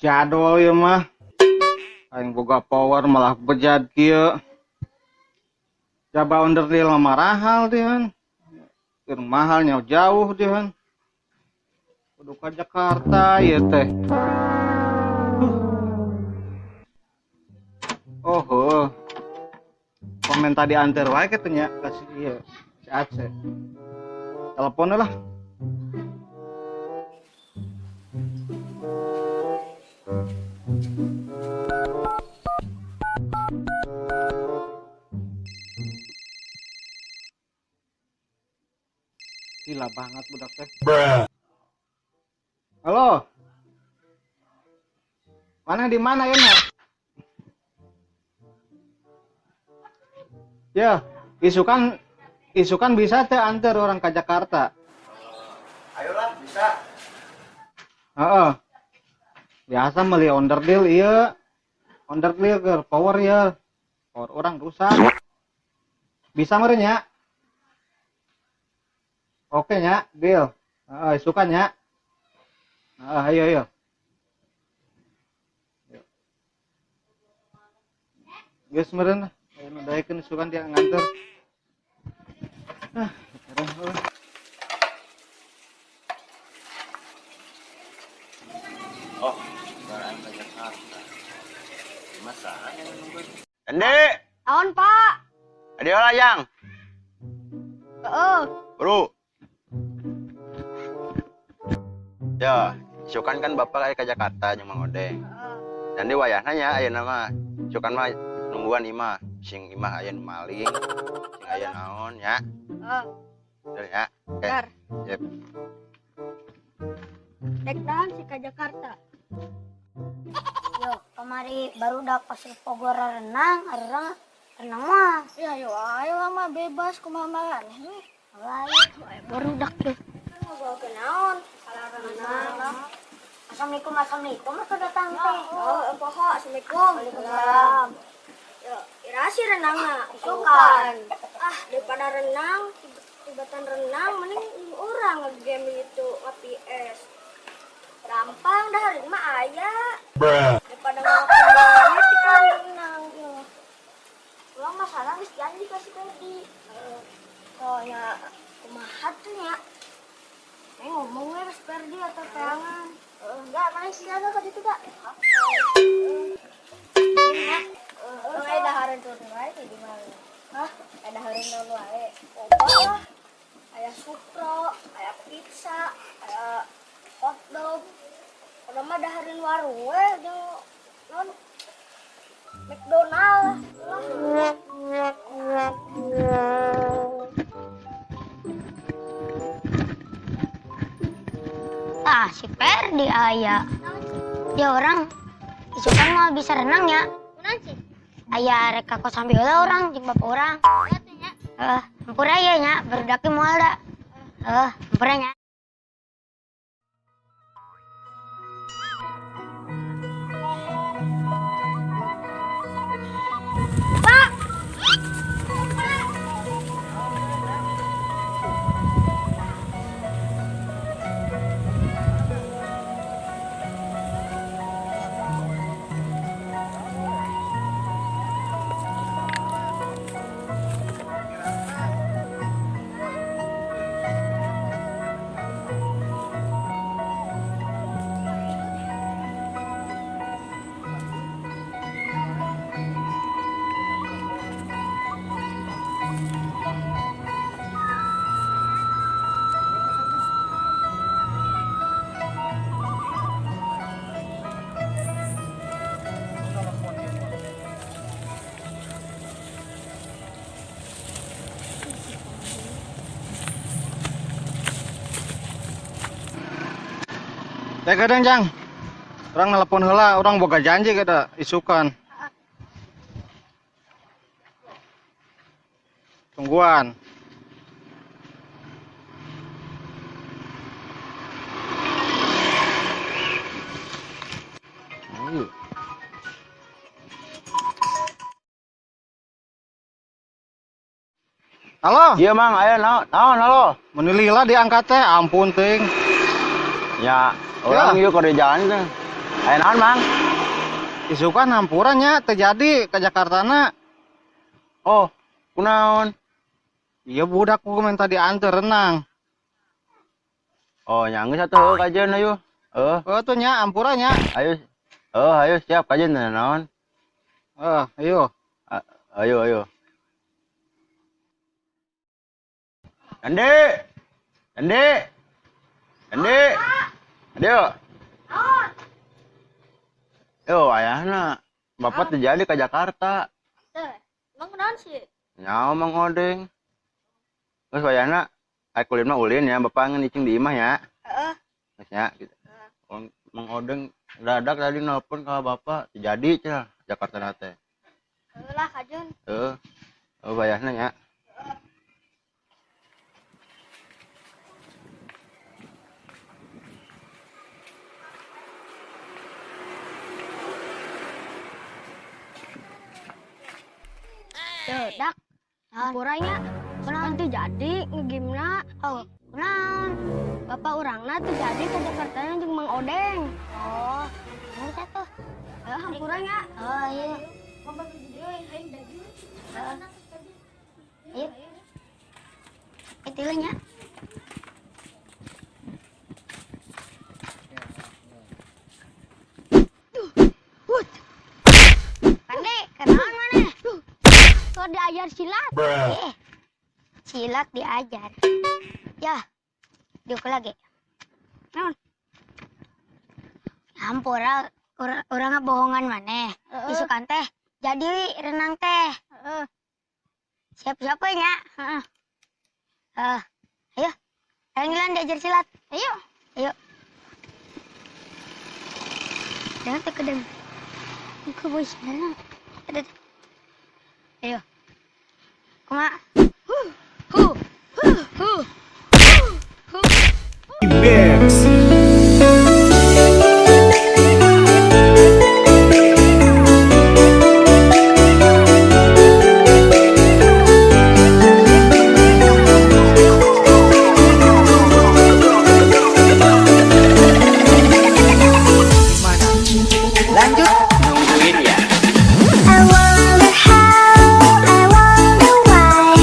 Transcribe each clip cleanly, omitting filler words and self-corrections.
Jadol ya mah. Aing boga power malah bejad kieu. Jaba onderdil mah marahal dihan. Keur mahalnya jauh dihan. Kudu ka Jakarta ieu teh. Oh, heuh. Komen tadi anter wae kitu nya kasih ieu si Aceh. Telepon lah. Gila banget budak teh. Bruh. Halo. Mana di mana ya, Nak? Ya, isukan bisa teh antar orang ke Jakarta. Ayolah, bisa. Heeh. Biasa beli onderdil iya. Onderdil ke power ya. Power orang rusak. Bisa meureun nya? Oke nya, deal. Heeh, isukan nya. Heeh, ayo ayo. Geus meureun lah. Aya nu daekeun isukan dia nganter. Ah, keren euy. Oh, barang ke Jakarta. Masalah yang nungguin. Ende. Naon, Pak? Ade heula, Yang. Heeh. Bro. Ya, isukan kan bapak aya ke Jakarta jeung Mang Odeng. Heeh. Dan di wayahna nya ayeuna mah isukan mah nungguan imah, sing imah aya nu maling, sing aya naon nya. Heeh. Bener ya? Oke. Bener. Sip. Dek naon sih ke Jakarta? Yo, kamari baru dah pasir Bogor renang, renang, renang mah. Ya, ayo, ayo lah mah bebas kumaha maraneh we. Ayo, baru dak tuh. Ngobrol ke naon? Salah renang. Assalamualaikum, assalamualaikum, atau datang teh? Oh, poho, assalamualaikum. Waalaikumsalam. Yo, irasi renangna, isukan. Ah, daripada renang, tibatan renang mending urang nge-game gitu, nge-PS. Gampang dah hari mah aya. Bruh. Daripada ngelakuin banget di kan renang. Yo. Ulang masalah geus janji ka si Ferdi. Soalnya kumaha tuh nya? Neng ngomong we si Ferdi atau teangan. Enggak, mana sih jaga ka ditu, Kak? Heeh, dahareun turun wae teh di mana? Hah? Dahareun naon wae? Loba lah. Aya supro, aya pizza, aya hotdog. Udah mah dahareun warung we jeung naon? McDonald lah. Ah, si Ferdi aya. Dia orang isukan mah bisa renang ya. Kunaon sih? Aya rek ka kosambi heula urang jeung bapak urang. Heeh, hampura ieu nya, barudak ge moal da. Heeh, hampura nya. Pak. Ya kadang jang, orang nelpon heula, orang boga janji kada isukan. Tungguan. Halo. Iya Mang, ayo naon, naon halo. Menilila diangkat teh, ampun ting. Ya, orang Ya. ieu keur di jalan teh. Aya naon, Mang? Isukan hampura nya teu jadi ka Jakartana. Oh, kunaon? Iya budak ku minta diantar renang. Oh, nya geus atuh kajeun ayo. Heuh. Oh tuh nya ampura nya. Ayo. Oh, ayo siap kajeun naon? Ayo. Ayo, ayo. Andi. Andi. Andi. Andi. Yo, ayahna. Bapak teu jadi ke Jakarta. Teh, emang kunaon sih? Nyawa Mang Odeng. Terus ayahna aya kulin mah ulin ya, bapak ngan icing di imah ya. Heeh. Geus nya gitu. Mang Odeng dadak tadi nelpon ka bapak, teu jadi cenah Jakarta na teh. Heuh lah kajeun. Heuh. Oh, ayahna nya. Tuh, dak. Hampuranya kunaon teu jadi ngegimna. Oh, kunaon? Bapak urangna teu jadi ke Jakarta jeung Mang Odeng. Oh, geus atuh. Heuh, hampuranya. Oh, iya. Ayo. Itu nya. Wut. Pandi, kenaon maneh? Kok diajar silat? Silat diajar. Ya, diuk lagi. Naon? Hampura urang bohongan maneh. Isukan teh jadi renang teh. Heeh. Siap-siap we nya. Heeh. Ayo. Ayo ngilan diajar silat. Ayo. Ayo. Jangan teh kedeng. Iku bos mana? Ada. Ayo. Kumaha? Hu hu hu hu hu. Mix. Lanjut nungguin ya. I wonder how, I wonder why.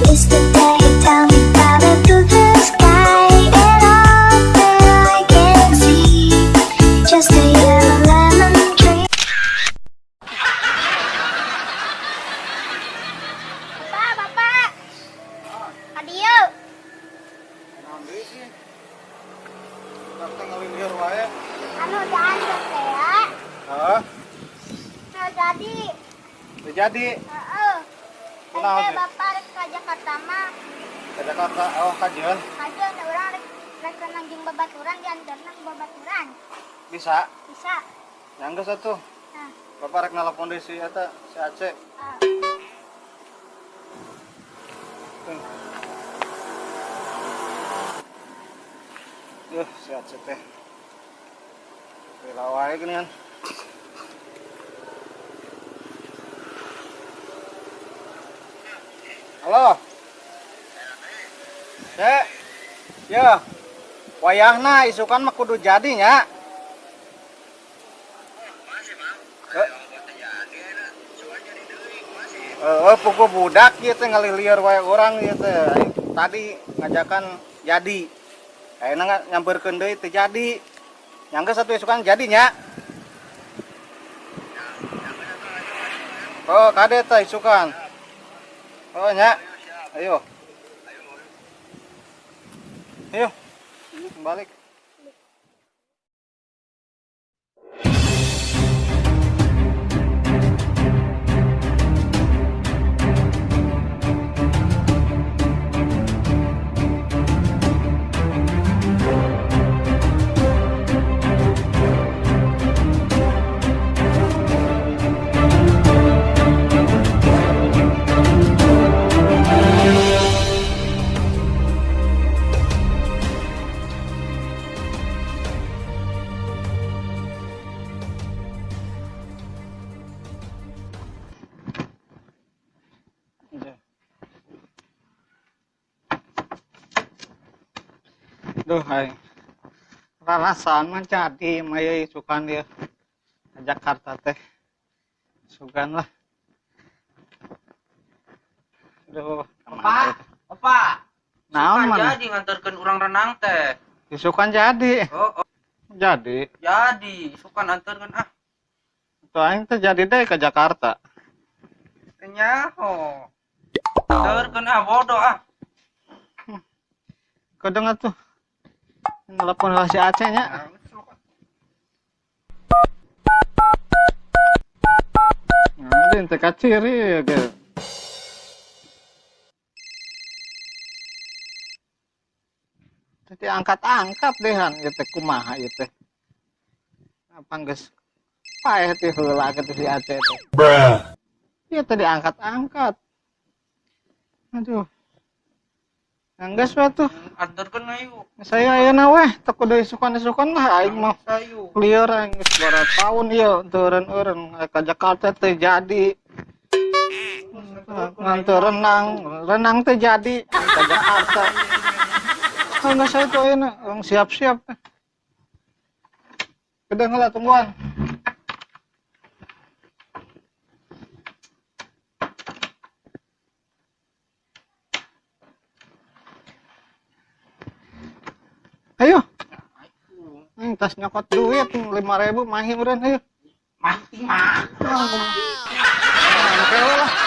Yesterday he told me about the blue sky, and all that I can see, just a yellow lemon tree. Bapak, bapak. Adieu. Naon deui sih? Budak teh ngalilieur wae. Anu diantar teh ya. Heeh. Teu jadi. Teu jadi. Heeh. Kunaon Teh sih? bapak rek ka Jakarta mah. Ka Jakarta, oh kajeun. Kajeun urang rek rek renang jeung babaturan diantarna ku babaturan. Bisa. Bisa. Nya geus atuh. Nah. Bapak rek nelpon deui si eta, si Aceh. Ah. Duh, si Aceh teh. Lila wae geuningan. Halo. Cek. Ya. Wayahna isukan mah kudu jadi nya. Heeh, puguh budak ieu teh ngalilieur wae urang ieu teh. Tadi ngajakan jadi. Ayeuna nyamperkeun deui teu jadi. Nya geus atuh isukan jadi nya. Oh, kade teh isukan. Oh nya. Ayo. Ayo. Balik. Duh, hai. Rarasaan mah jadi mah ieu isukan ieu. Ka Jakarta teh. Sugan lah. Aduh, Opa, opa. Naon Sukan mana? jadi nganterkeun urang renang teh. Isukan jadi. Oh, oh, Jadi. jadi sukan anterkeun ah. Tuh aing teh jadi deh ke Jakarta. Teu nyaho. Anterkeun ah, bodoh ah. Kedengar tuh. Nelpon lah si Aceh nya. Nah, ini teh kaciri ya gitu. Jadi angkat-angkat deh han ieu teh kumaha ieu teh. Apa geus paeh teh heula kitu si Aceh teh. Ieu teh diangkat-angkat. Aduh. Geus we tuh. Anterkeun ayo. Saya ayeuna weh teu kudu isukan-isukan lah aing mah. Sayu. Lieur aing geus sabaraha tahun ieu teu eureun-eureun ka Jakarta teh jadi. Nganteur renang, renang teh jadi ka Jakarta. Enggak saya tuh ayeuna, urang siap-siap. Kedeng heula tungguan. Ayo. Tas nyokot duit 5.000 mahi meureun ayo. Mati mah. Oke lah.